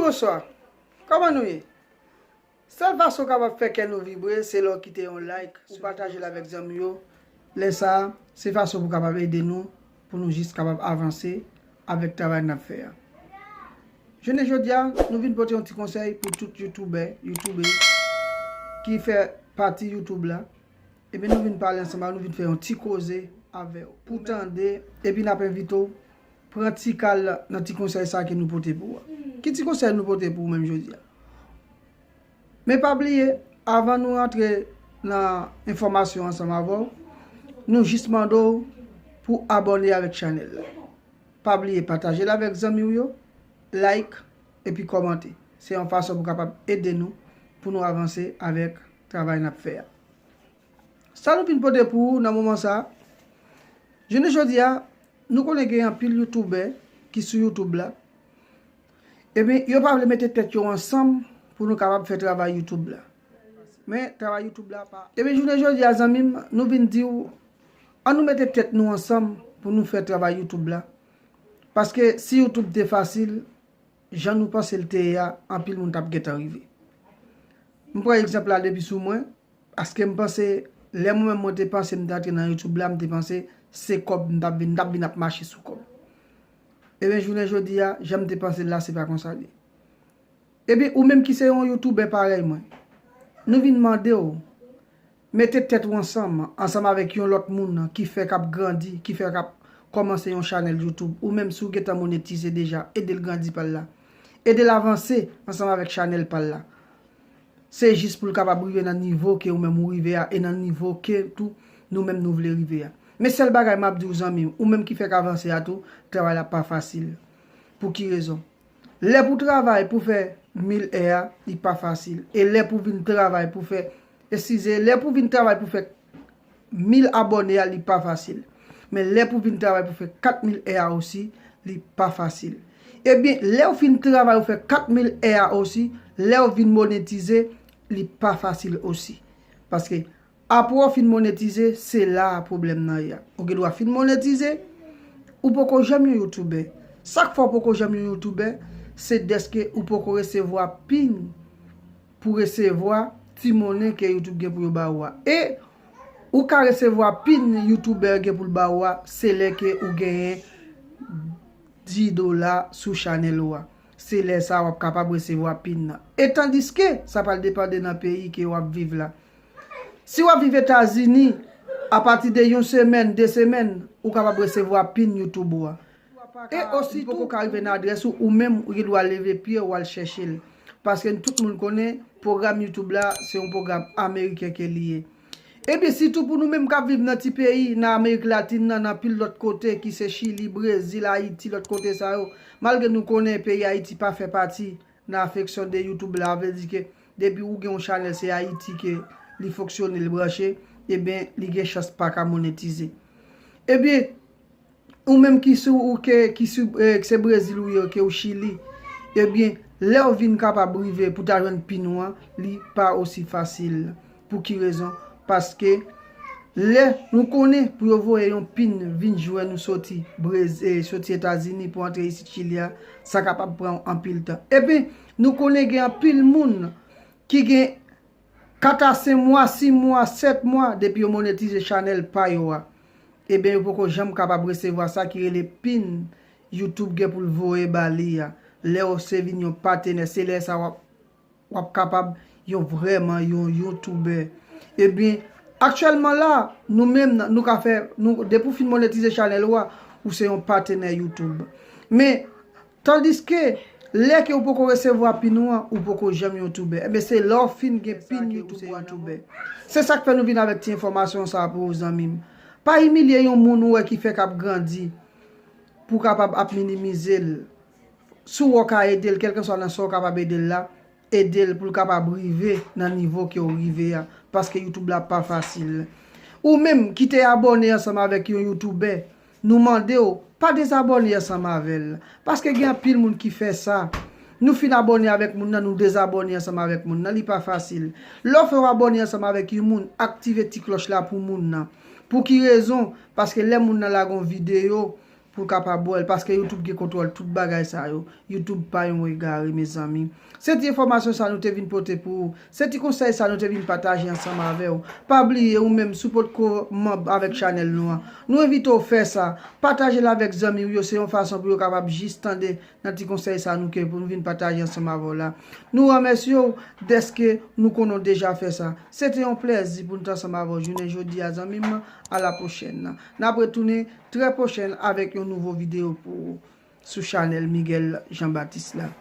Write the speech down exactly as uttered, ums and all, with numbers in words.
Bonswa. Kòman nou ye? Sèl fason w kapab fè kè nou vibre, se lè w kite yon like, ou pataje l avèk zanmi w. Lè sa a, se fason pou w kapab ede nou, pou nou jis kapab avanse avèk travay n ap fè a. Jounen jodi a, nou vin pote yon ti konsèy pou tout youtubè, youtubez ki fè pati YouTube la. Ebyen, nou vin pale ansanm avè w, nou vin fè yon ti koze avè w. Pou tande, epi n ap envite w pran ti kal nan ti konsèy sa a ke nou pote pou ou a. Ki ti konsèy nou pote pou ou menm jodi a? Men pa bliye, avan nou rantre nan enfòmasyon ansanm avè w, nou jis mande w pou abòne avèk chanèl la. Pa bliye pataje l avèk zanmi w yo, like, epi kòmante. Se yon fason pou kapab ede nou, pou nou avanse avèk travay n ap fè a. Sa nou vin pote pou ou nan moman sa a, jounen jodi a, nou konnen gen anpil youtubè ki sou YouTube la. Ebyen, yo pa vle mete tèt yo ansanm pou nou kapab fè travay YouTube la. Men, travay YouTube la pa. Ebyen, jounen jodi a, zanmi m, nou vin di w, an nou mete tèt nou ansanm pou nou fè travay YouTube la. Paske si YouTube te fasil, jan nou panse l te ye a, anpil moun t ap gentan rive. M pran egzanp la depi sou mwen, paske m panse, lè mwen menm mwen te panse m te antre nan YouTube la, m te panse se kòb m t ap vin, m t ap vin ap mache sou kòb. Ebyen, jounen jodi a, jan m te panse l la, se pa konsa l ye. Ebyen, ou menm ki se yon youtubè parèy mwen, nou vin mande w, mete tèt ou ansanm, ansanm avèk yon lòt moun ki fè k ap grandi, ki fè k ap kòmanse yon chanèl YouTube, ou menm si w gentan monetize deja, ede l grandi pa l la. Ede l avanse ansanm avèk chanèl pa l la. Se jis pou l kapab rive nan nivo ke ou menm ou rive a, e nan nivo ke tou nou menm nou vle rive a. Men sèl bagay m ap di w zanmi m, ou menm ki fèk avanse a tou, travay la pa fasil. Pou ki rezon? Lè pou travay pou fè mil è a, li pa fasil. E lè pou vin travay pou fè, eskize, lè pou vin travay pou fè mil abòne a, li pa fasil. Men lè pou vin travay pou fè kat mil è a osi, li pa fasil. Ebyen, lè w fin travay ou fè kat mil è a osi, lè w vin monetize, li pa fasil osi. Paske apre w fin monetize, se la a pwoblèm nan ye a. Ou gen dwa fin monetize, ou poko janm yon youtubè. Sa k fè w poko janm yon youtubè, se dèske ou poko resevwa pin pou resevwa ti monnen ke YouTube gen pou yo ba ou a. E ou ka resevwa pin youtubè gen pou l ba ou a, se lè ke ou genyen dis dola sou chanèl ou a. Se lè sa a w ap kapab resevwa pin nan. E tandiske sa pral depande nan peyi ke w ap viv la. Si w ap viv Etazini, apati de yon semèn, de semèn, ou kapab resevwa pin YouTube ou a. E osi tou, poko ka rive nan adrès ou, ou menm, ou gen dwa leve pye w al chèche l. Paske tout moun konnen, pwogram YouTube la, se yon pwogram ameriken ke li ye. Ebyen, sitou pou nou menm k ap viv nan ti peyi, nan Amerik Latin nan, nan pil lòt kote, ki se Chili, Brezil, Ayiti, lòt kote sa yo, malgre nou konnen peyi Ayiti pa fè pati nan afeksyon de YouTube la, vle di ke depi ou gen yon chanèl, se Ayiti ke li fonksyone, li branche, ebyen, li gen chans pa ka monetize. Ebyen, ou menm ki sou, ou ke, ki sou, eh, se Brezil ou ye, ke ou Chili, ebyen, lè w vin kapab rive pou ta jwenn pin ou an, li pa osi fasil. Pou ki rezon? Paske lè nou konnen pou yo voye yon pin vin jwenn ou soti Brez-, eh, soti Etazini pou antre isit Chili a, sa kapab pran anpil tan. Epi, nou konnen gen anpil moun ki gen kat a senk mwa, sis mwa, sèt mwa depi yo monetize chanèl pa yo a. Ebyen, yo poko janm kapab resevwa sa ki rele pin YouTube gen pou l voye ba li a. Lè w se vin yon patenè, se lè sa w ap w ap kapab yon vrèman yon youtubè. Ebyen, aktyèlman la, nou menm, nou ka fè, nou, depi w fin monetize chanèl ou a, ou se yon patenè YouTube. Men, tandiske, lè ke ou poko resevwa pin ou an, ou poko janm youtubè. Ebyen, se lè w fin gen pin YouTube ou an. Se sa k fè nou vin avèk ti enfòmasyon sa a pou ou, zanmi m. Pa imilye yon moun ou wè ki fèk ap grandi pou w kapab ap minimize l. Si w wè w ka ede l, kèlkeswa nan sa w kapab ede l la, ede l pou l kapab rive nan nivo ke w rive a, paske YouTube la pa fasil. Ou menm ki te abòne ansanm avèk yon youtubè, nou mande w, pa dezabòne ansanm avè l, paske gen anpil moun ki fè sa. Nou fin abòne avèk moun nan, nou dezabòne ansanm avèk moun nan, li pa fasil. Lè w fè w abòne ansanm avèk yon moun, aktive ti klòch la pou moun nan. Pou ki rezon? Paske lè moun nan lage yon videyo, pou w kapab wè l, paske YouTube gen kontwòl tout bagay sa yo. YouTube pa yon egare, mezanmi. Se ti enfòmasyon sa nou te vin pote pou ou. Se ti konsèy sa nou te vin pataje ansanm avè w. Pa bliye, ou menm, si w potko manm avèk chanèl nou an, nou envite w fè sa. Pataje l avèk zanmi w yo, se yon fason pou yo kapab jis tande nan ti konsèy sa nou ke pou nou vin pataje ansanm avè w la. Nou remèsye w dèske nou konnen w deja fè sa. Se te yon plèzi pou nou t ansanm avè w jounen jodi a, zanmi m. A la pwochèn. N ap retounen trè pwochèn avèk yon nouvo videyo pou ou sou chanèl Miguel Jean Baptiste la.